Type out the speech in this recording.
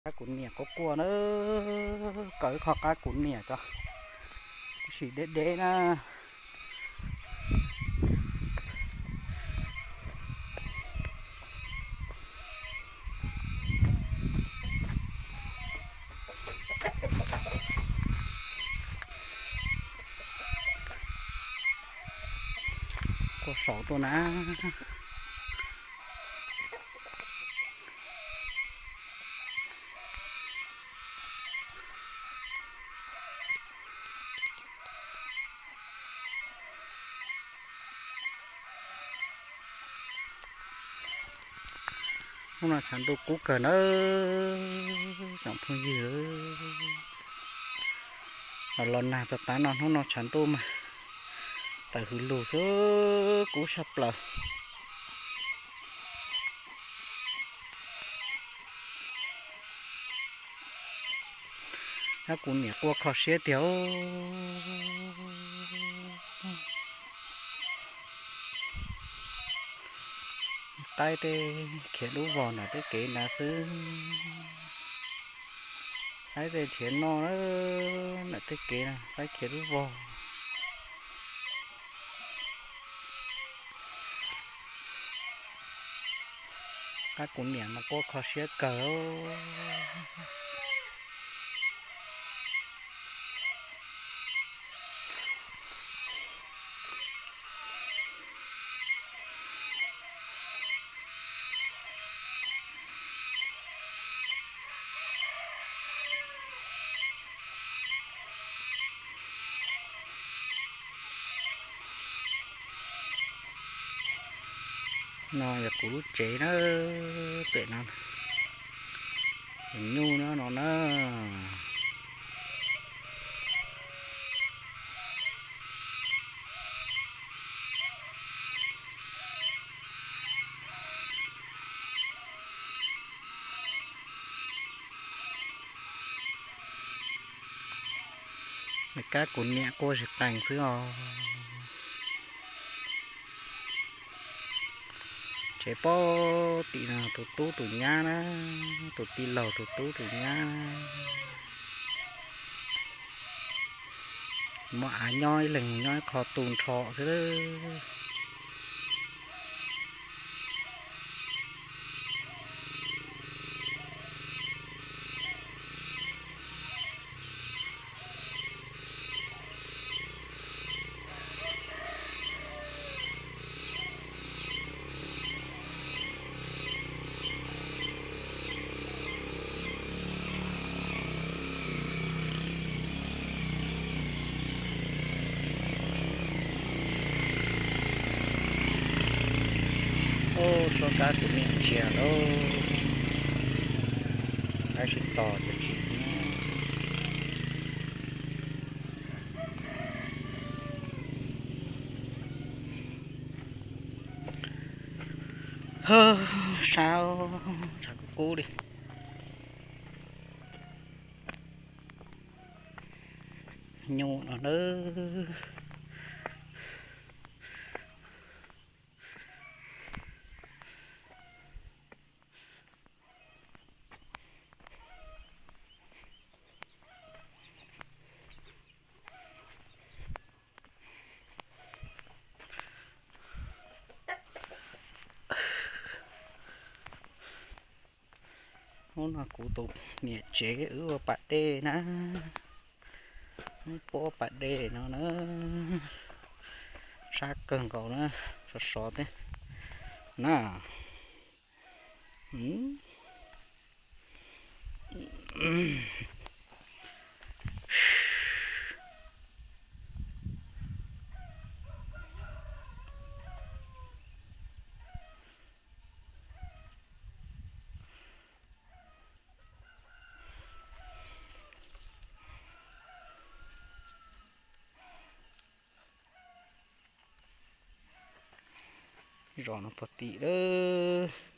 Qab kuv niam quaj quaj na, kaw ib qho qab kuv niam tso, tab sis deb deb na. Quaj saud tuaj na. Hnub no tshav ntuj kub kawg nawb tsoom phooj ywg. Los los nag txog tav no, hnub no tshav ntuj mas tawm hws lug xwb, kub saj plaws. Ab, kuv niam quaj kho siab tiag. Qaib tej khiav dub vog nram tej kev nrad xwb. Qaib tej khiav noj na, nram tej kev na, qaib khiav dub vog. Qab kuv niam mas quaj kho siab kawg. No yog kuv lub tsev na, pem no, nyuj no no na. Kab kuv niam quaj zis qees xwb os. Tsev pob tim no tus tub tus nyab na, tus tij laug tus tub tus nyab. Muaj av nyob ib leeg nyob ib qho tu nrho xwb. Ub, suab kab kuv niam ntsia lauj, kab sib tos ces tsis txi. Sab, tshav kub kub li. Nyuj no nawb. Hnub no kuv tus niam tsev wb ua pas dej na, wb puab pas dej no na, sab kawg nkaus na, sov sov thiab na. Zos no puag tim lawm.